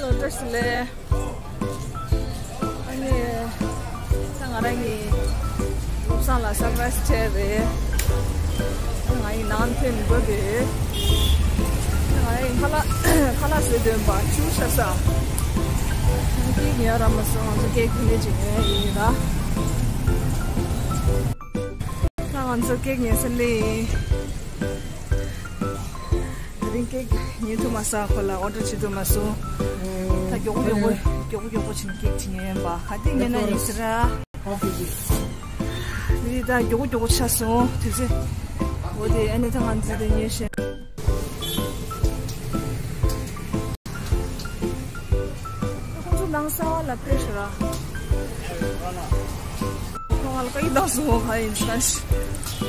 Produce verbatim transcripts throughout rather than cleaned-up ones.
ཨོ་ཌར་སི་ལས། ཨ་ནི། ད་ང་རང་གི་བློ་བཟང་ལ་སར་པ་རའི་སི་སྤྲད་རེད། ང་ཡི་ནང་ཐོན་མི་འགྲོ་དེ། ང་ཡི་ཁ་ལག་ཁ་ལག་བཟོས་འདོན་པ་ཆུ་ཤ་ས། ང་ཀེག་ཉོ་ར་མ་སོང་། ང་ཚོ་ཀེག་དེ་ནས་ཅིག་ཉོ་ཡ་ཡིན་ར། ད་ང་ཚོ་ཀེག་ཉོ་ས་སླེབས་ཡིན། དེ་རིང་ཀེག་ཉོ་ཐུབ་མ་སོང་། ཁོ་ལ་ཨོ་ཌར་བྱེད་ཐུབ་མ་སོང་། ད་མགྱོགས་པོ་མགྱོགས་པོ་མགྱོགས་པོ་མགྱོགས་པོ་བྱས་ནས་ཀེག་ཅིག་ཉོས་ཡིན་པ། ག་དུས་ཉོས་ན་ཡིན་ཟེར་ར། འདི་ད་མགྱོགས་པོ་མགྱོགས་པོ་ཆགས་སོང་དུས་ཚོད། འོ་དེ་ཨ་ནི་ད་ང་ཚོ་དེ་ཉོས་ཤེས། ཁོང་ཚོ་ནང་གསར་པ་ལ་ཕེབས་ཤག་ར། ཁོང་ང་ལ་བཀའ་བཀྱོན་བཏང་སོང་། ག་ཡིན་ཟེར་ན།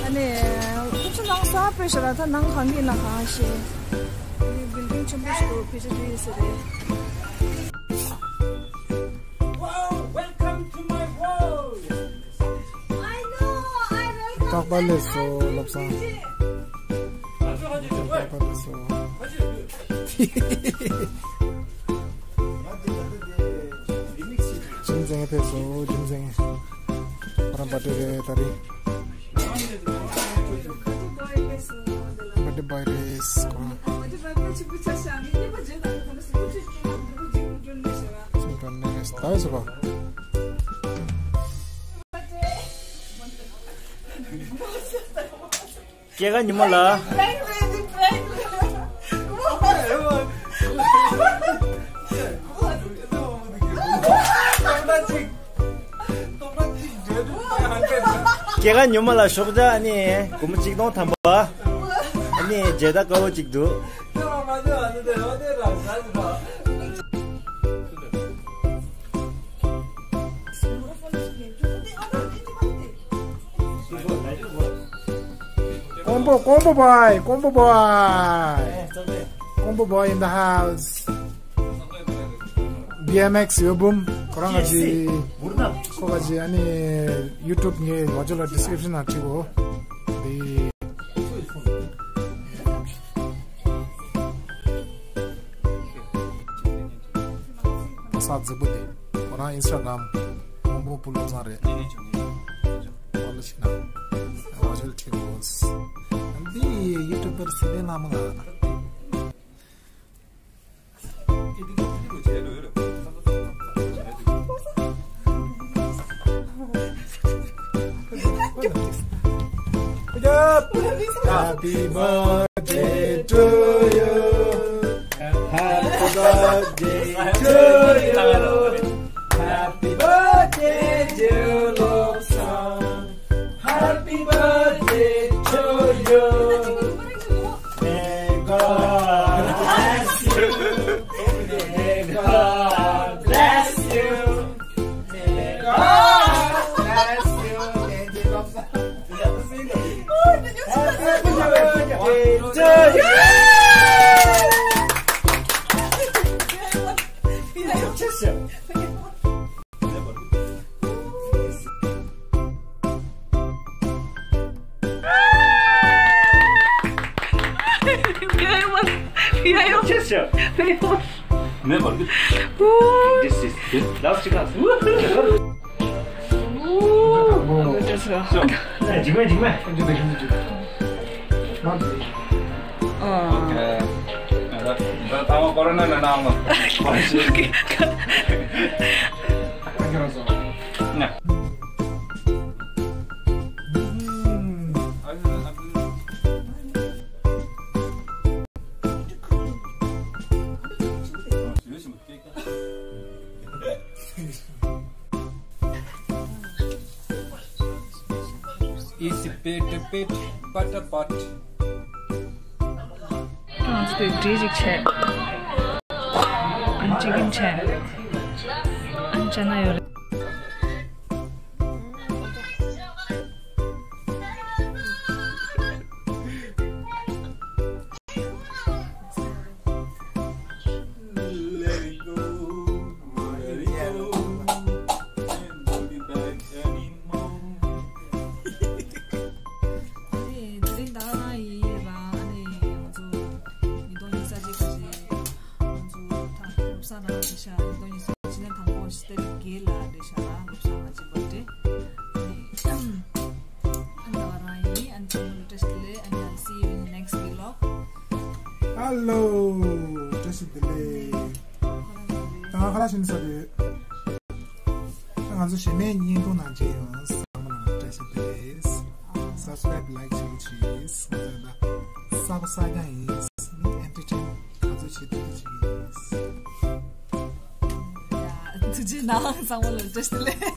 ཨ་ནི་ཁོང་ཚོ་ནང་གསར་པ་ཕེབས་ཤག་ར། ད་ནང་གང་གི་ན་གང་ཤེས། འདི་བིལ་ཌིང་ཆེན་པོ་ཞིག་འདུག་ཕལ་ཆེར་འདི་ཡིན་ས་རེད། Wow, welcome to my world. རྟག་པར་སླེབས་སོང་བློ་བཟང་། རྟག་པར་སླེབས་སོང་། ཇིམ་ཚང་ཕེབས་སོང་། ཇིམ་ཚང་། ཁོ་རང་བར་ཐི་ཌེ་རེད་ད་རིང་། བར་ཐི་ཌེ་བྷོའི་རེད་ཁོ་རང་། ཇིམ་ཚང་ཕེབས་སོང་། ད་ཡོད་སོ་བ། སྐྱེས་སྐར་ཉིན་མོ་ལ། སྐྱེས་སྐར་ཉིན་མོ་ལ་ཤོག་ཇ་ཨ་ནི་སྒོར་མོ་ཆིག་སྟོང་ཐམ་པ། ཨ་ནི་མཇལ་དར་དཀར་པོ་གཅིག་འདུག་ཀོང་པོ། ཀོང་པོ་བྷོའི། ཀོང་པོ་བྷོའི། ཀོང་པོ་བྷོའི་in the house. བི་ཨེམ་ཨེགས་ཡོ་བུམ། ཁོ་རང་ག་ཅི། ཁོ་ག་ཅི་ཨ་ནི་ཡུ་ཊུབ་ངའི་ལོ་ཅོ་ལ་ཌི་སི་ཀི་རིབ་ཤན་ནང་བྲིས་གོ། འདི། ཕ་ས་རྫིག་པོ་དེ། ཁོ་རང་ཨིན་སི་ཊ་གྷ་རམ་ཀོང་པོ་བུ་བློ་བཟང་རེད། ཨོ་ལ་ཤི་ན། ཨོ་ཇོལ་ཁྲི་རོས། འདི་ཡུ་ཊུབ་པར་སི་ལེ་ན་མ་ང་། Happy birthday to you. Happy birthday to you. Happy birthday, dear Lobsang. Happy birthday to you. May God bless you. May God bless you. May God bless you. This is last chance. It's a pit a pit, but a but. ང་ཚོ་དེ་འདྲ་ཅིག་བྱས། ཨན་ཅི་ཀིན་བྱས། ཨན་ཅ་ན་ཡོད་རེད། Let it go, let it go, can't hold it back anymore. ཨ་ནི་དེ་རིང་ད་ག་རང་ཡིན་ར། ཨ་ནི་ང་ཚོ་ཉིས་སྟོང་ཉི་ཤུ་རྩ་གཅིག་ག་ཞིག་ང་ཚོ་ཐང་ཁུར་ ས་རང་རེད་ཤག་ཉིས་སྟོང་ཉི་ཤུ་རྩ་གཅིག་ནས་དང་པོ་ཤི་ཏེ་རིག་རྒྱལ་ལགས་རེད་ཤག་ལོ་གསར་ང་ཅི་པར་ཌེ། ཨ་ནི་ཨ་ད་བ་རང་ཡིན། ཨ་ནི་ཚང་མ་ལ་བཀྲ་ཤིས་བདེ་ལེགས། ཨ་ནི་I'll see you in the next vlog. Hello. བཀྲ་ཤིས་བདེ་ལེགས། ད་ང་ཁ་ལག་ཤིན་ས་རེད། ང་ཚོ་གཞན་མའི་བརྙན་ཐུང་ནང་མཇལ་ཡོང་། ཚང་མ་ལ་བཀྲ་ཤིས་བདེ་ལེགས། Subscribe, like བྱེད་རོགས་བྱེད། ང་ཚོ་ད་གསར་པ་གསར་རྐྱང་ཡིན། Entertain ག་ཚོད་བྱེད་ཐུབ་ཐུབ་བྱེད་ཀྱི་ཡིན། ཐུགས་རྗེ་གནང་། ཚང་མ་ལ་བཀྲ་ཤིས་བདེ་ལེགས།